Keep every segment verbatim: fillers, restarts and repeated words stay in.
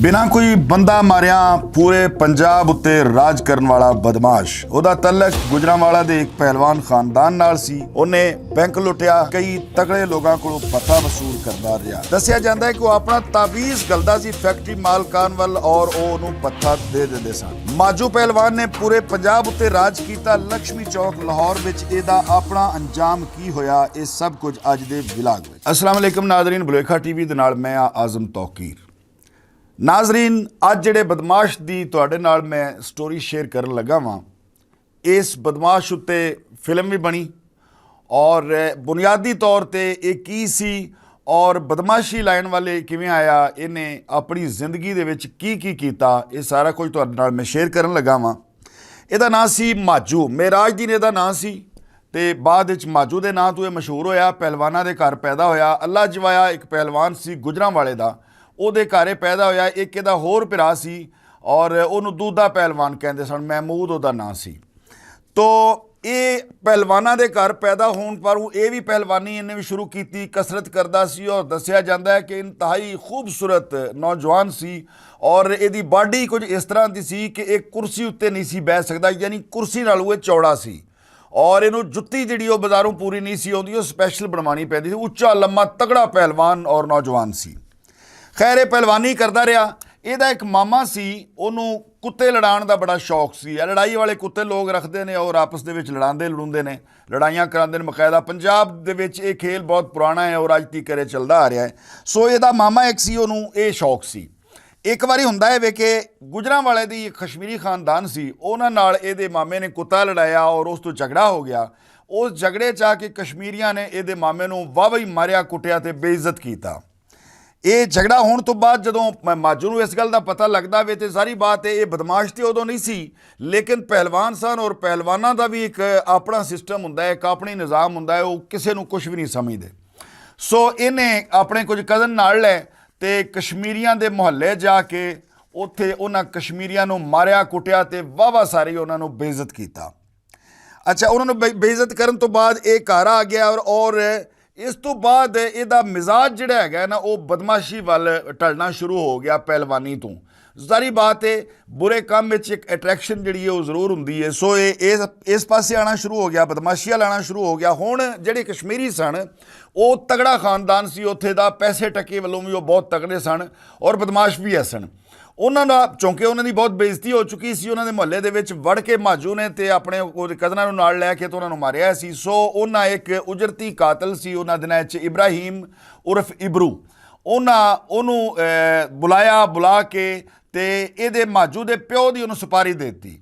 بنا کوئی بندہ ماریا پورے پنجاب اتے راج کرن والا بدمعاش۔ اوہدا تعلق گجرانوالا دے اک پہلوان خاندان نال سی۔ اوہنے بینک لٹیا، کئی تگڑے لوگاں کولوں پتہ وصول کردا رہیا۔ دسیا جاندا ہے کہ او اپنا تعویذ گلدا سی فیکٹری مالکان ول اور او انہوں پتہ دے دیندے سن۔ ماجو پہلوان نے پورے پنجاب اتے راج کیتا۔ لکشمی چوک لاہور وچ ایہدا اپنا انجام کی ہویا، ایہہ سب کچھ اج دے ولاگ وچ۔ السلام علیکم ناظرین، بلویکھا ٹی وی دے نال میں آ اعظم توقیر۔ ناظرین، اج جڑے بدمعاش دی تہاڈے نال میں سٹوری شیئر کرن لگا واں، اس بدمعاش اتے فلم وی بنی اور بنیادی طور تے ایہہ کی سی اور بدمعاشی لائن والے کیویں آیا، ایہنے اپنی زندگی دے وچ کی کی کیتا، ایہہ سارا کچھ تہاڈے نال میں شیئر کرن لگا واں۔ ایہدا ناں سی ماجو، میراج دین ایہدا ناں سی۔ تے بعد وچ ماجو دے ناں توں ایہہ مشہور ہویا، پہلواناں دے گھر پیدا ہویا۔ اللہ جوایا اک پہلوان سی گجرانوالے دا، اوہدے گھر ایہہ پیدا ہویا۔ اک ایہدا ہور بھرا سی اور اوہنوں دودا پہلوان کہندے سن، محمود اوہدا ناں سی۔ تو ایہہ پہلواناں دے گھر پیدا ہون پر ایہہ وی پہلوانی ایہنے وی شروع کیتی، کسرت کردا سی اور دسیا جاندا ہے کہ انتہائی خوبصورت نوجوان سی۔ اور ایہدی باڈی کچھ اس طرح دی سی کہ ایہہ کرسی اتے نہیں سی بہہ سکدا، یعنی کرسی نال اوہ چوڑا سی۔ اور اینوں جتی جیہڑی او بازاروں پوری نہیں سی ہوندی، او سپیشل بنوانی پیندی سی۔ اچا لما تگڑا پہلوان اور نوجوان سی۔ خیر، ایہہ پہلوانی کردا رہیا۔ ایہدا اک ماما سی، اونوں کتے لڑان دا بڑا شوق سی۔ ایہہ لڑائی والے کتے لوگ رکھدے نے اور آپس دے وچ لڑاندے لڑوندے نے، لڑائیاں کراندے نے۔ باقاعدہ پنجاب دے وچ ایہہ کھیل بہت پرانا ہے اور اج تیکر ایہہ چلدا آ رہیا ہے۔ سو ایہدا ماما اک سی، اونوں ایہہ شوق سی۔ اک واری ہوندا ہے وے کہ گجرانوالے دی اک کشمیری خاندان سی، انہاں نال ایہدے مامے نے کتا لڑایا اور اس توں جھگڑا ہو گیا۔ اس جھگڑے چ آ کے کشمیریاں نے ایہدے مامے نوں واہ واہی ماریا کٹیا تے بے عزت کیتا۔ ایہہ جھگڑا ہون توں بعد جدوں ماجو نوں اس گل دا پتہ لگدا وے تے ساری بات ایہہ بدمعاش تے ادوں نہیں سی، لیکن پہلوان سن اور پہلواناں دا وی اک اپنا سسٹم ہوندا ہے، اک اپنی نظام ہوندا ہے، او کسے نوں کچھ وی نہیں سمجھدے۔ سو ایہنے اپنے کچھ کزن نال لے تے کشمیریاں دے محلے جا کے اتھے انہاں کشمیریاں نوں ماریا کٹیا تے واہ واہ ساری انہاں نوں بے عزت کیتا۔ اچھا، انہاں نوں بے عزت کرن توں بعد ایہہ گھر آ گیا اور اس توں بعد ایہدا مزاج جیہڑا ہے نا او بدمعاشی ول ٹلنا شروع ہو گیا پہلوانی توں۔ ظاہری بات ہے، برے کم وچ اک اٹریکشن جیہڑی ہے او ضرور ہوندی ہے۔ سو ایہہ اس پاسے آنا شروع ہو گیا، بدمعاشیاں لانا شروع ہو گیا۔ ہن جیہڑے کشمیری سن، او تگڑا خاندان سی اتھے دا، پیسے ٹکے ولوں وی او بہت تگڑے سن اور بدمعاش وی ایسن۔ انہاں دا چونکہ انہاں دی بہت بے عزتی ہو چکی سی، انہاں دے محلے دے وچ وڑ کے ماجو نے تے اپنے کزناں نوں نال لے کے تے انہاں نوں ماریا سی۔ سو انہاں اک اجرتی قاتل سی انہاں دناں وچ، ابراہیم عرف ابرو، انہاں انہوں بلایا، بلا کے تے ایہدے ماجو دے پیو دی انہوں سپاری دے دتی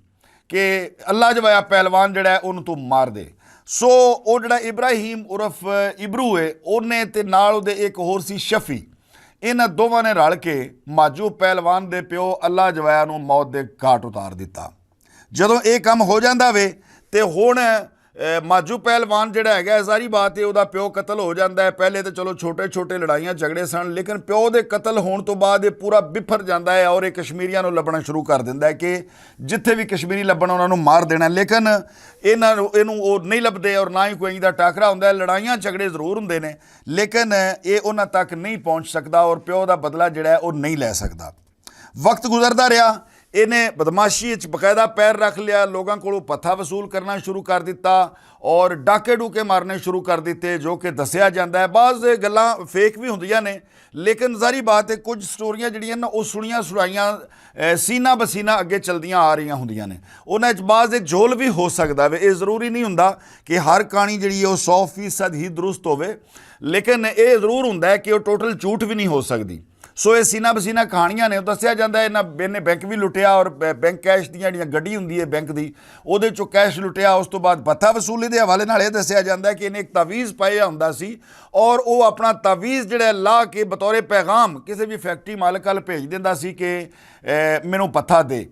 کہ اللہ جوایا پہلوان جیہڑا ہے انہوں توں مار دے۔ سو او جیہڑا ابراہیم عرف ابرو ہے، انہیں تے نال اوہدے اک ہور سی شفیع، انہاں دوواں نے رل کے ماجو پہلوان دے پیو اللہ جوایا نوں موت دے گھاٹ اتار دتا۔ جدوں ایہہ کم ہو جاندا وے تے ہن ماجو پہلوان جیہڑا ہے گا، ظاہری بات ہے اوہدا پیو قتل ہو جاندا ہے۔ پہلے تے چلو چھوٹے چھوٹے لڑائیاں جھگڑے سن، لیکن پیو دے قتل ہون توں بعد ایہہ پورا بفر جاندا ہے اور ایہہ کشمیریاں نوں لبھنا شروع کر دیندا ہے کہ جتھے وی کشمیری لبھن انہاں نوں مار دینا ہے۔ لیکن انہاں نوں او نہیں لبھدے اور نہ ہی کوئی دا ٹاکرا ہوندا ہے۔ لڑائیاں جھگڑے ضرور ہوندے نے، لیکن ایہہ انہاں تک نہیں پہنچ سکدا اور پیو دا بدلہ جیہڑا ہے او نہیں لے سکدا۔ وقت گزردا رہیا، انہیں بدمعاشی وچ باقاعدہ پیر رکھ لیا، لوگاں کولوں پتھا وصول کرنا شروع کر دتا اور ڈاکے ڈوکے مارنے شروع کر دتے، جو کہ دسیا جاندا ہے۔ بعض گلاں فیک وی ہوندیاں نے، لیکن ظاہری بات ہے کچھ سٹوریاں جڑیاں نا او سنیاں سنائیاں سینہ بسینہ اگے چلدیاں آ رہیاں ہوندیاں نے۔ انہاں وچ بعض جول وی ہو سکدا وے، اے ضروری نہیں ہوندا کہ ہر کہانی جڑی ہے او سو فیصد ہی درست ہووے، لیکن اے ضرور ہوندا ہے کہ او ٹوٹل جھوٹ وی نہیں ہو سکدی۔ سو اے سینہ بسینہ کہانیاں نے۔ دسیا جاندا ہے انہاں بینک وی لٹیا اور بینک کیش دیاں جڑیاں گڈی ہوندی ہے بینک دی، اوہدے چوں کیش لٹیا۔ اس توں بعد بھتہ وصولی دے حوالے نال اے دسیا جاندا ہے کہ انہیں اک تعویذ پایا ہوندا سی اور او اپنا تعویذ جڑا لا کے بطور پیغام کسے وی فیکٹری مالک ال بھیج دیندا سی کہ مینوں بھتہ دے۔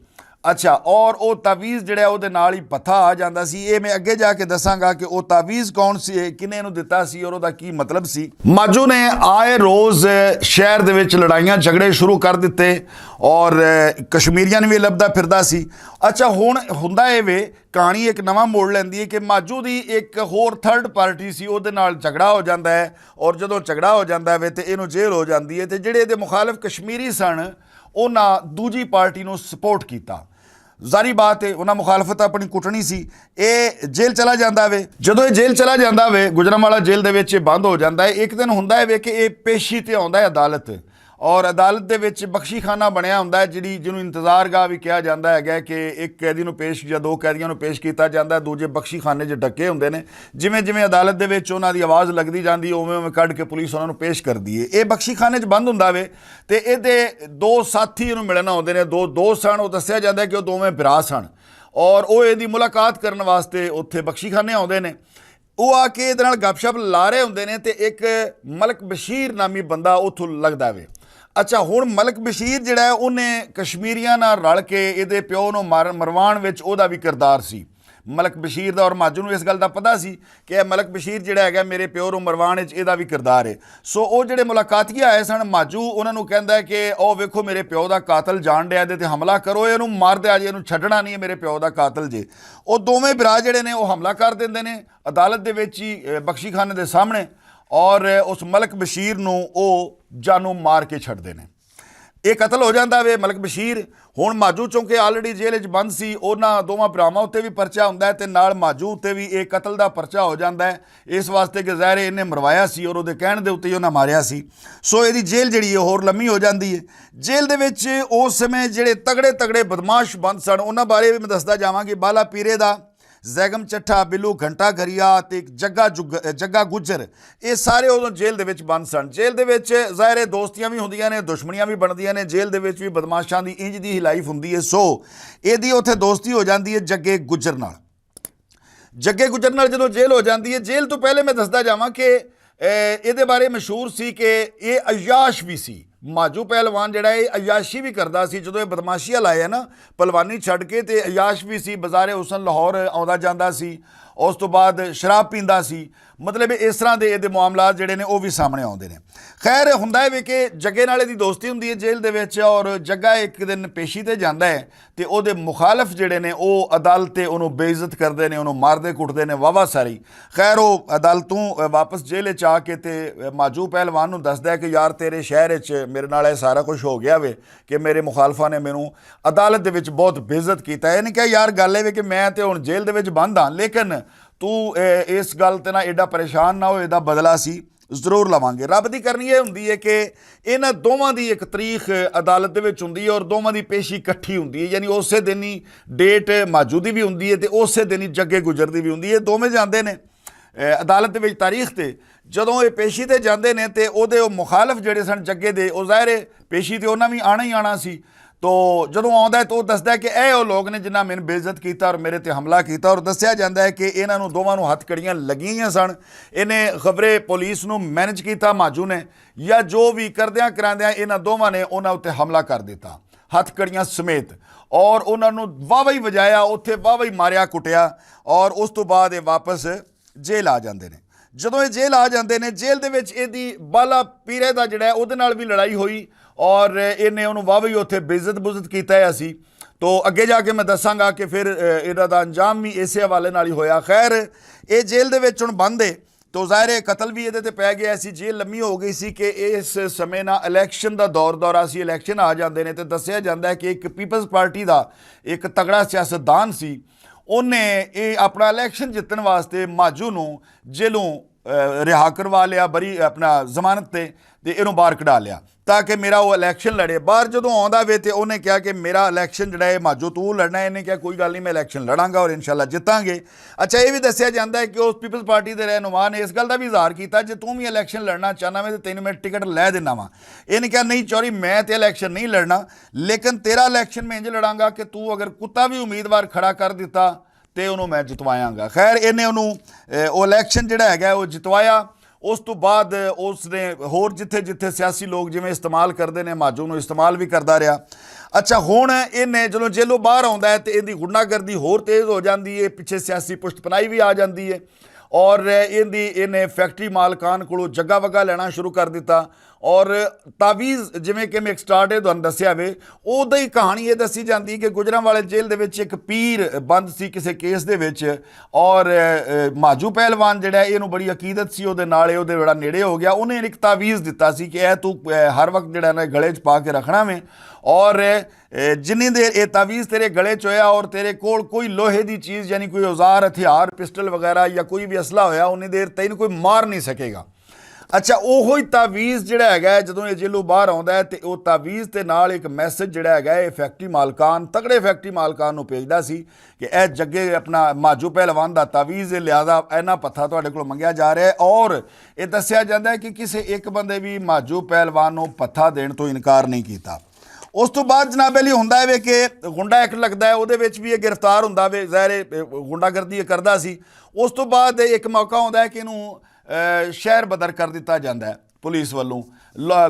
اچھا، اور او تعویذ جڑا اوہدے نال ہی بھتہ آ جاندا سی۔ اے میں اگے جا کے دساں گا کہ او تعویذ کون سی، کنے نوں دتا سی اور اوہدا کی مطلب سی۔ ماجو نے آئے روز شہر دے وچ لڑائیاں جھگڑے شروع کر دتے اور کشمیریاں نوں وی لبھدا پھردا سی۔ اچھا، ہن ہوندا اے وے، کہانی اک نواں موڑ لیندی ہے کہ ماجو دی اک ہور تھرڈ پارٹی سی، اوہدے نال جھگڑا ہو جاندا ہے اور جدوں جھگڑا ہو جاندا ہے وے تے اینوں جیل ہو جاندی ہے تے جڑے ایہدے مخالف کشمیری سن، انہاں دوجی پارٹی نوں سپورٹ کیتا۔ ظاہری بات ہے، انہاں مخالفت اپنی کٹنی سی۔ اے جیل چلا جاندا وے۔ جدوں اے جیل چلا جاندا وے، گجرانوالہ جیل دے وچ اے بند ہو جاندا ہے۔ ایک دن ہوندا ہے وے کہ اے پیشی تے آوندا ہے عدالت، اور عدالت دے وچ بخشی خانہ بنیا ہوندا ہے، جڑی جنوں انتظار گاہ بھی کہا جاندا ہے کہ ایک قیدی نوں پیش یا دو قیدیاں نوں پیش کیتا جاندا ہے، دوجے بخشی خانے 'چ ڈکے ہوندے نے۔ جویں جویں عدالت دے وچ انہاں دی آواز لگدی جاندی، اوویں اوویں کڈ کے پولیس انہاں نوں پیش کردی ہے۔ اے بخشی خانے 'چ بند ہوندا وے، تے اے دے دو ساتھی انہوں ملن آؤندے نے، دو دوست سن، او دسیا جاندا ہے کہ او دوویں بھرا سن، اور او اے دی ملاقات کرن واسطے اتھے بخشی خانے آؤندے نے۔ او آ کے اے دے نال گپ شپ لا رہے ہوندے نے، تے ایک ملک بشیر نامی بندہ اتھوں لگدا وے۔ اچھا، ہن ملک بشیر جڑا ہے، انہیں کشمیریاں نال رل کے اے دے پیو نوں مار مروان وچ او دا وی کردار سی۔ ملک بشیر دا اور ماجو نوں اس گل دا پتہ سی کہ اے ملک بشیر جڑا ہے میرے پیو نوں مروان وچ اے دا وی کردار ہے۔ سو او جڑے ملاقاتیاں آئے سن، ماجو انہاں نوں کہندا ہے کہ او ویکھو، میرے پیو دا قاتل جان ڈیا دے تے حملہ کرو، اینوں مار دے، اج اینوں چھڈنا نہیں ہے، میرے پیو دا قاتل جے۔ او دوویں بھرا جڑے نے، او حملہ کر دیندے نے عدالت دے وچ ہی، اے، بخشی خانے دے سامنے، اور اس ملک بشیر نوں او جانوں مار کے چھڈدے نے۔ اے قتل ہو جاندا وے ملک بشیر۔ ہن ماجو چونکہ آلریڈی جیل وچ بند سی، انہاں دوواں بھراواں اُتے وی پرچہ ہوندا ہے تے نال ماجو اُتے وی اے قتل دا پرچہ ہو جاندا ہے، اس واسطے کہ ظاہر ہے انہیں مروایا سی اور اودے کہن دے اُتے ہی انہاں ماریا سی۔ سو ایہدی جیل جڑی ہے ہور لمبی ہو جاندی ہے۔ جیل دے وچ اس سمے جڑے تگڑے تگڑے بدمعاش بند سن، انہاں بارے وی میں دسدا جاواں کہ بالا پیرے دا، زیگم چٹھا، بلو گھنٹا گھریا تے جگا جگ-، جگا گجر، اے سارے ادوں جیل دے وچ بند سن۔ جیل دے وچ ظاہر ہے دوستیاں وی ہوندیاں نے، دشمنیاں وی بندیاں نے۔ جیل دے وچ وی بدمعاشاں دی انج دی ہی لائف ہوندی ہے۔ سو ایہدی اتھے دوستی ہو جاندی ہے جگے گجر نال۔ جگے گجر نال جدوں جیل ہو جاندی ہے، جیل تو پہلے میں دسدا جاواں کہ، اے، ایہدے بارے مشہور سی کہ اے عیاش وی سی۔ ماجو پہلوان جڑا ہے، عیاشی وی کردا سی۔ جدوں اے بدمعاشی والا آیا نا، پہلوانی چھڈ کے، تے عیاش وی سی، بازار حسن لاہور آوندا جاندا سی، اس تو بعد شراب پیندا سی۔ مطلب اس طرح دے ایہدے معاملات جڑے نے او وی سامنے آوندے نے۔ خیر، ہوندا ہے وی کہ جگے نال ایہدی دوستی ہوندی ہے جیل دے وچ، اور جگا ایک دن پیشی تے جاندا ہے تے اودے مخالف جڑے نے او عدالت تے اونوں بے عزت کردے نے، اونوں ماردے کٹدے نے، واہ واہ ساری۔ خیر، او عدالتوں، اے، واپس جیل وچ آ کے تے، اے، ماجو پہلوان نوں دسدا ہے کہ یار، تیرے شہر وچ میرے نال اے سارا کچھ ہو گیا وے کہ میرے مخالفاں نے مینوں عدالت دے وچ بہت بے عزت کیتا ہے۔ یعنی کہ یار، گل اے وے کہ میں تے ہن جیل دے وچ بند ہاں، لیکن تو، اے، اس گل تے نہ ایڈا پریشان نہ ہو، ایدا بدلہ سی ضرور لواں گے۔ رب دی کرنی اے ہوندی ہے کہ انہاں دوواں دی ایک تاریخ عدالت دے وچ ہوندی ہے اور دوواں دی پیشی اکٹھی ہوندی ہے، یعنی اسے دن ہی ڈیٹ ماجو دی وی ہوندی ہے تے اسے دن ہی جگے گجر دی وی ہوندی ہے۔ دوویں جاندے نے، اے، عدالت دے وچ تاریخ تے۔ جدوں اے پیشی تے جاندے نے تے او دے او مخالف جڑے سن جگے دے، او ظاہر ہے پیشی تے انہاں وی آنا ہی آنا سی۔ تو جدوں آوندا ہے تو او دسدا ہے کہ اے او لوگ نے جنہاں مین بے عزت کیتا اور میرے تے حملہ کیتا، اور دسیا جاندا ہے کہ انہاں نوں دوواں نوں ہتھ کڑیاں لگیاں سن۔ انہیں خبرے پولیس نوں مینج کیتا ماجو نے، یا جو وی کردیاں کراندیاں انہاں دوواں نے انہاں اُتے حملہ کر دتا، ہتھ کڑیاں سمیت، اور انہاں نوں واہ واہ ہی وجایا، اُتے واہ واہ ہی ماریا کٹیا، اور اس تو بعد اے واپس جیل آ جاندے نے۔ جدوں اے جیل آ جاندے نے، جیل دے وچ اے دی بالا پیرے دا جڑا ہے، اودے نال وی لڑائی ہوئی، اور اے نے اونوں واہ واہ ہی اُتے بے عزت بزت کیتا ہے اسی۔ تو اگے جا کے میں دساں گا کہ پھر، اے، ایدا دا انجام وی اسے حوالے نال ہی ہویا۔ خیر، اے جیل دے وچ ہن بند ہے، تو ظاہر ہے قتل وی ایہدے تے پے گیا سی، جیل لمبی ہو گئی سی کہ اس سمے نہ الیکشن دا دور دورہ سی، الیکشن آ جاندے نے تے دسیا جاندا ہے کہ ایک پیپلز پارٹی دا ایک تگڑا سیاستدان سی، انہیں اے اپنا الیکشن جتن واسطے ماجو نوں جیلوں، اے، رہا کروا لیا، بری اپنا ضمانت تے، تے اینوں باہر کڈا لیا تاکہ میرا وہ الیکشن لڑے۔ باہر جدوں آندا وے تے انہیں کہا کہ میرا الیکشن جڑا ہے ماجو تو لڑنا ہے، انہیں کہا کوئی گل نہیں، میں الیکشن لڑاں گا اور انشاءاللہ جتاں گے۔ اچھا، یہ بھی دسیا جاندا ہے کہ اس پیپلز پارٹی دے رہنما نے اس گل دا بھی اظہار کیتا، جے توں بھی الیکشن لڑنا چاہنا وے تے تینوں میں ٹکٹ لے دینا وا۔ انہیں کہا نہیں چوری، میں تے الیکشن نہیں لڑنا، لیکن تیرا الیکشن میں انج لڑاں گا کہ تو اگر کتا بھی امیدوار کھڑا کر دیتا تے انہوں میں جتوایاں گا۔ خیر، انہیں انہوں، اے، او الیکشن جڑا ہے گا وہ جتوایا۔ اس تو بعد اس نے ہور جتھے جتھے سیاسی لوگ جویں استعمال کردے نے، ماجو نوں استعمال بھی کردا رہیا۔ اچھا، ہن انہیں جدوں جیلوں باہر آوندا ہے تے ایندی غنڈہ گردی ہور تیز ہو جاندی ہے، پچھے سیاسی پشت پناہی بھی آ جاندی ہے، اور ایندی انہیں فیکٹری مالکان کولوں جگہ وگہ لینا شروع کر دتا۔ اور تعویذ، جویں کہ میں ایک سٹارٹ ہے تہانوں دسیا وے، اودا ہی کہانی یہ دسی جاندی کہ گجرانوالے جیل دے وچ ایک پیر بند سی کسے کیس دے وچ، اور ماجو پہلوان جڑا ہے اینوں بڑی عقیدت سی اوہدے نال، اوہدے بڑا نیڑے ہو گیا۔ انہیں ایک تعویذ دتا سی کہ اے تو ہر وقت جڑا ہے نا گلے چ پا کے رکھنا وے، اور جنہیں دیر اے تعویذ تیرے گلے چ ہویا اور تیرے کول کوئی لوہے دی چیز یعنی کوئی اوزار ہتھیار پسٹل وغیرہ یا کوئی بھی اسلحہ ہویا انہیں دیر تین کوئی مار نہیں سکے گا۔ اچھا، اوہو ہی تعویذ جڑا ہے جدوں یہ جیلو باہر آندا ہے تے او تعویذ تے نال ایک میسج جڑا ہے فیکٹری مالکان، تگڑے فیکٹری مالکان نوں بھیجدا سی کہ اے جگہ اپنا ماجو پہلوان دا تعویذ ہے، لہذا اینا پتھا تہاڈے کولوں منگیا جا رہا ہے۔ اور یہ دسیا جاندا ہے کہ کسے ایک بندے بھی ماجو پہلوان نوں پتھا دین تو انکار نہیں کیتا۔ اس تو بعد جناب علی ہوندا ہے وے کہ گنڈا ایک لگدا ہے، اوہدے وچ بھی یہ گرفتار ہوندا وے، ظاہر ہے گنڈا گردی یہ کردا سی۔ اس تو بعد ایک موقع ہوندا ہے کہ انہوں شہر بدر کر دتا جاندا ہے پولیس ولوں،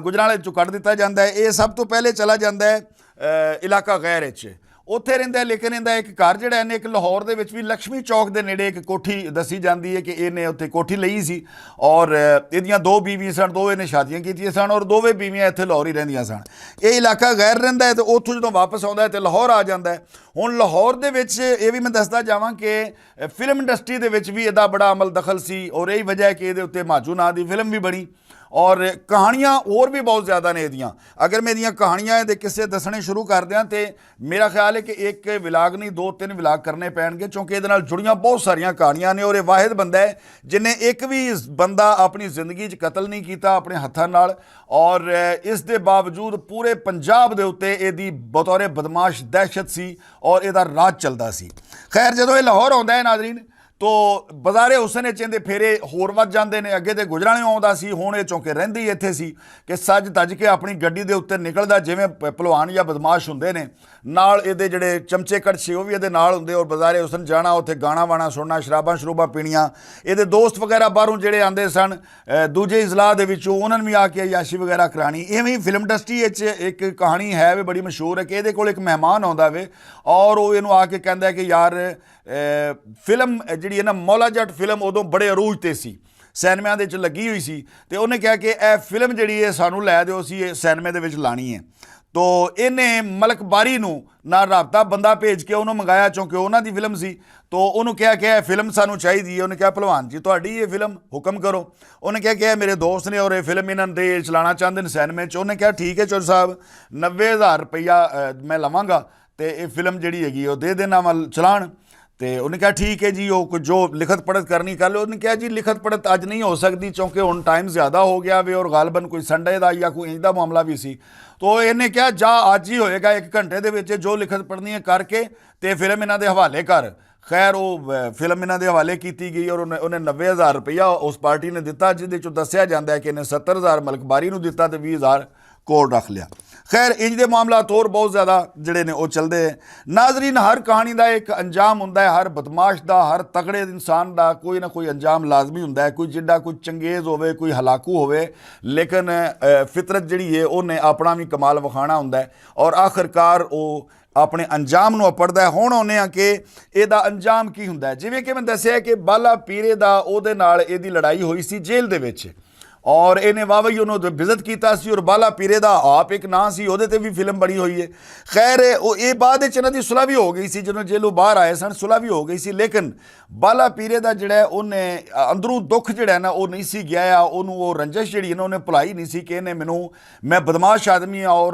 گجرانوالے چوں کڈ دتا جاندا ہے۔ یہ سب تو پہلے چلا جاندا ہے علاقہ غیر وچ، اتھے رہندا ہے۔ لیکن ایندا ایک گھر جڑا ہے ایک لاہور دے وچ بھی لکشمی چوک دے نیڑے ایک کوٹھی دسی جاندی ہے کہ اینے اتھے کوٹھی لئی سی، اور ایدیاں دو بیویاں سن، دوویں نے شادیاں کیتیاں سن اور دوویں بیویاں اتھے لاہور ہی رہندیاں سن۔ یہ علاقہ غیر رہندا ہے تے اتھوں جدوں واپس آندا ہے تے لاہور آ جاندا ہے۔ ہن لاہور دے وچ یہ بھی میں دسدا جاواں کہ فلم انڈسٹری دے وچ بھی ایدا بڑا عمل دخل سی اور یہی وجہ ہے کہ ایدے اتے ماجو ناں دی فلم بھی بنی۔ اور کہانیاں اور بھی بہت زیادہ نے ایدیاں۔ اگر میں ایدیاں کہانیاں دے قصے دسنے شروع کر دیاں تے میرا خیال ہے کہ ایک ولاگ نہیں، دو تین ولاگ کرنے پین گے، کیونکہ ایدے نال جڑیاں بہت ساریاں کہانیاں نے اور یہ واحد بندہ ہے جن نے ایک بھی بندہ اپنی زندگی چ قتل نہیں کیتا اپنے ہتھاں نال، اور اس دے باوجود پورے پنجاب دے اتے ایدی بطور بدمعاش دہشت سی اور ایدا راج چلدا سی۔ خیر، جدوں یہ لاہور آندا ہے ناظرین، تو بازار حسن وچ ایندے پھیرے ہور ودھ جاندے نے۔ اگے تے گجرانیوں آندا سی، ہن یہ چونکہ رہندی ایتھے سی کہ سج تج کے اپنی گڈی دے اتے نکلدا، جویں پ-، پلوان یا بدمعاش ہوندے نے، نال ایدے جڑے چمچے کڑچھے، او وی ایدے نال ہوندے، اور بازار حسن جانا، اوتھے گانا وانا سننا، شراباں شروباں پینیاں۔ ایدے دوست وغیرہ باہروں جڑے آندے سن، اے، دوجے اضلاع دے وچوں، انہاں نے وی آ کے عیاشی وغیرہ کرانی۔ ایویں فلم انڈسٹری وچ ایک کہانی ہے وی بڑی مشہور ہے کہ ایدے کول ایک مہمان آندا وے اور او اینوں آ کے کہندا ہے کہ یار، اے، فلم جڑی ہے نا، مولا جٹ فلم ادوں بڑے عروج تے سی، سینمیا دے وچ لگی ہوئی سی، تے انہیں کہا کہ اے فلم جڑی ہے سانوں لے دیو، اسی اے سینمے دے وچ لانی ہے۔ تو انہیں ملک باری نوں نال رابطہ بندہ بھیج کے انہوں منگایا، چونکہ انہاں دی فلم سی۔ تو انہوں کہا کہ اے فلم سانوں چاہیدی ہے۔ انہیں کہا، "پہلوان جی، تہاڈی یہ فلم، حکم کرو۔" انہیں کہا کہ اے میرے دوست نے اور یہ فلم انہاں دے چلانا چاہندے نے سینمے چ۔ انہیں کہا، "ٹھیک ہے چور صاحب، نوے ہزار روپیہ، اے، میں لواں گا۔" تے اے فلم جڑی ہے گی او دے دینا ول چلان۔ تے انہیں کہا، "ٹھیک ہے جی، او کوئی جو لکھت پڑھت کرنی کر لو۔" انہیں کہا، "جی، لکھت پڑھت اج نہیں ہو سکدی، کیونکہ ہن ٹائم زیادہ ہو گیا وے اور غالباً کوئی سنڈے دا یا کوئی ایندا معاملہ وی سی۔" تو انہیں کہا، "جا، اج ہی ہوئے گا، ایک گھنٹے دے وچ جو لکھت پڑھنی ہے کر کے تے فلم انہاں دے حوالے کر۔" خیر، او، اے، فلم انہاں دے حوالے کیتی گئی اور انہیں، انہیں نوے ہزار روپیہ اس پارٹی نے دتا، جس دے چوں دسیا جاندا ہے کہ انہیں ستر ہزار ملک باری نوں دتا تے ویہہ ہزار کول رکھ لیا۔ خیر، انج دے معاملات ہور بہت زیادہ جڑے نے او چلدے ہیں۔ ناظرین، ہر کہانی دا ایک انجام ہوندا ہے، ہر بدمعاش دا، ہر تگڑے انسان دا کوئی نہ کوئی انجام لازمی ہوندا ہے۔ کوئی جڈا کوئی چنگیز ہووے، کوئی ہلاکو ہووے، لیکن، اے، فطرت جڑی ہے، انہیں اپنا بھی کمال وکھانا ہوندا ہے اور آخر کار او اپنے انجام نوں اپڑدا ہے۔ ہن اونے آ کہ اے دا انجام کی ہوندا ہے۔ جویں کہ میں دسیا کہ بالا پیرے دا او دے نال اے دی لڑائی ہوئی سی جیل دے وچ، اور اے نے واہ وی انہوں تے بزت کیتا سی، اور بالا پیرے دا آپ ایک ناں سی، او دے تے بھی فلم بنی ہوئی ہے۔ خیر، او اے بعد وچ انہاں دی صلح بھی ہو گئی سی، جدوں جیلوں باہر آئے سن، صلح بھی ہو گئی سی، لیکن بالا پیرے دا جڑا ہے، اونے اندروں دکھ جڑا ہے نا، او نہیں سی گیا، یا اونوں او رنجش جڑی ہے نا، اونے بھلائی نہیں سی کہ اینے مینوں، میں بدمعاش آدمی ہاں اور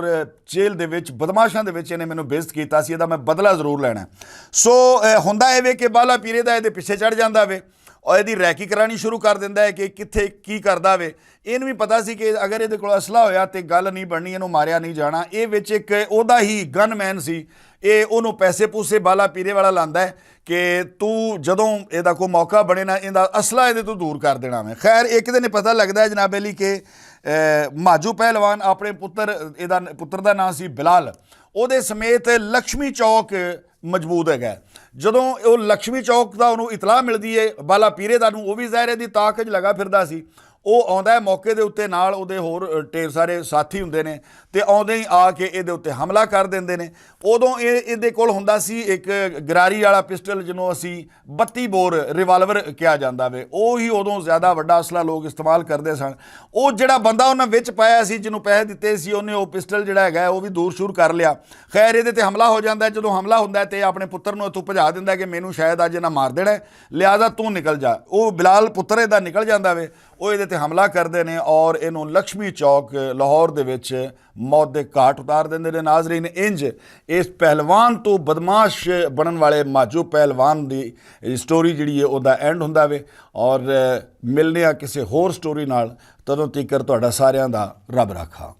جیل دے وچ، بدمعاشاں دے وچ اینے مینوں بے عزت کیتا سی، ایدا میں بدلہ ضرور لینا ہے۔ سو، اے، ہوندا اے وے کہ بالا پیرے دا ایدے پیچھے چڑھ جاندا وے، اور ایدی ریکی کرانی شروع کر دیندا ہے کہ کتھے کی کردا وے۔ اینوں وی پتا سی کہ اگر ایدے کول اسلحہ ہویا تے گل نہیں بننی، اینوں ماریا نہیں جانا۔ اے وچ ایک اودا ہی گن مین سی، اے اونوں پیسے پوسے بالا پیرے والا لاندا ہے کہ تو جدوں ایدا کوئی موقع بنے نا، ایندا اسلحہ ایدے تو دور کر دینا وے۔ خیر، ایک دن پتا لگدا ہے جناب علی کہ، اے، ماجو پہلوان اپنے پتر، ایدا پتر دا نام سی بلال، اودے سمیت لکشمی چوک مضبوط ہے گیا۔ جدوں او لکشمی چوک دا اونوں اطلاع ملدی ہے، بالا پیرے دا نوں، او وی ظاہر ہے دی تاک وچ لگا پھردا سی، او آندا ہے موقع دے اتے نال اودے ہور ڈھیر سارے ساتھی ہوندے نے، تے آندے ہی آ کے ایہدے اتے حملہ کر دیندے نے۔ اودوں ایہدے کول ہوندا سی اک گراری آلا پسٹل جنوں اسی بتی بور ریوالور کہیا جاندا وے، او ہی اودوں زیادہ وڈا اصلہ لوگ استعمال کردے سن۔ او جیہڑا بندہ انہاں وچ پایا سی جنوں پیسے دتے سی انہاں او پسٹل جیہڑا ہے او وی دور شور کر لیا۔ خیر ایہدے تے حملہ ہو جاندا ہے جدوں حملہ ہوندا ہے تے اپنے پتر نوں اتھوں پجا دیندا ہے کہ مینوں شاید اج انہاں مار دینا ہے، لہذا توں نکل جا۔ او بلال پتر ایہدا نکل جاندا وے۔ او ایہدے تے حملہ کردے نے اور اینوں لکشمی چوک لاہور دے وچ موت دے گھاٹ اتار دیندے نے۔ ناظرین، انج اس پہلوان تو بدمعاش بنن والے ماجو پہلوان دی سٹوری جڑی ہے او دا اینڈ ہوندا وے۔ اور ملنے آ کسے ہور سٹوری نال، تدوں تیکر تہاڈا ساریاں دا رب رکھا۔